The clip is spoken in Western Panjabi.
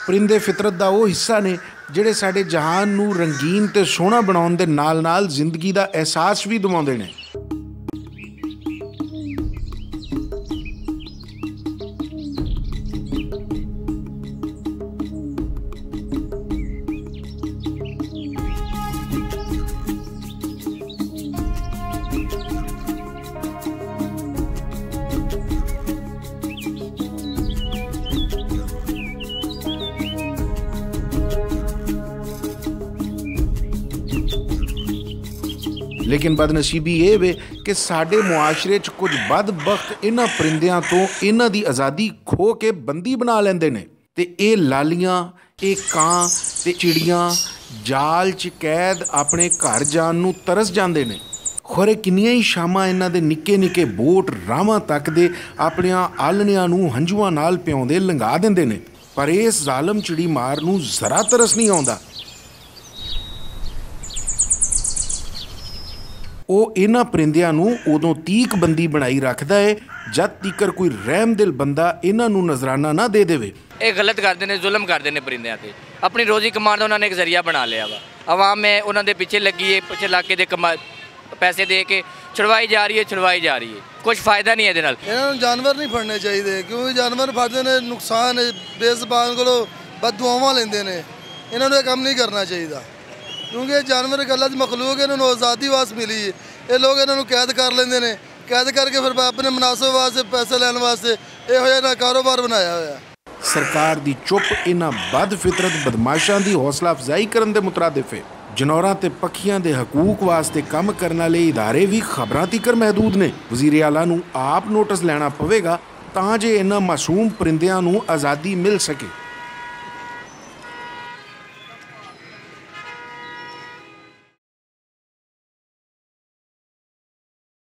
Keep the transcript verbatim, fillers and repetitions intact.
پرندے فطرت دا او حصہ نے جڑے ساڈے جہان نوں رنگین تے سوہنا بناون دے نال نال زندگی دا احساس وی دواوندے نے۔ لیکن بدنصیبی ایہہ وے کہ ساڈے معاشرے چ کچھ بد بخت انہاں پرندیاں توں انہاں دی آزادی کھو کے بندی بنا لیندے نے۔ تے ایہہ لالیاں، ایہہ کاں، تے چڑیاں جال چ قید اپنے گھر جان نوں ترس جاندے نے۔ خورے کنیاں ہی شاماں انہاں دے نکے نکے بوٹ راہواں تک دے اپنیاں آلنیاں نوں ہنجواں نال پیاؤندے لنگا دیندے نے۔ پر اس ظالم چڑی مار نوں ذرا ترس نہیں آوندا۔ او انہاں پرندیاں نوں اودوں تیک بندی بنائی رکھدا ہے جد تیکر کوئی رحم دل بندہ انہاں نوں نذرانہ نہ دے دیوے۔ اے غلط کردے نے، ظلم کردے نے پرندیاں تے۔ اپنی روزی کماؤن دا انہاں نے ایک ذریعہ بنا لیا وا۔ عوام میں انہاں دے پیچھے لگی ہے، پیچھے لگ کے دے کما-، پیسے دے کے چھڑوائی جا رہی ہے، چھڑوائی جا رہی ہے۔ کچھ فائدہ نہیں ہے ایہدے نال۔ انہاں نوں جانور نہیں پھڑنے چاہیدے، کیونکہ جانور پھڑدے نے نقصان ہے، بے زبان کولوں بد دعاواں لیندے نے۔ انہاں نوں یہ کم نہیں کرنا چاہیدا، کیونکہ یہ جانور ایک اللہ دی مخلوق ہے، انہاں نوں آزادی واسطے ملی ہے۔ یہ لوگ انہاں نوں قید کر لیندے نے، قید کر کے پھر اپنے مناسب واسطے پیسے لین واسطے یہ ہویا نہ کاروبار بنایا ہویا۔ سرکار دی چپ انہاں بد فطرت بدمعاشاں دی حوصلہ افزائی کرن دے مترادف ہے۔ جنوراں تے پکھیاں دے حقوق واسطے کم کرن والے ادارے وی خبراں تیکر محدود نے۔ وزیر اعلیٰ نوں آپ نوٹس لینا پوے گا تاں جے انہاں معصوم پرندیاں نوں آزادی مل سکے۔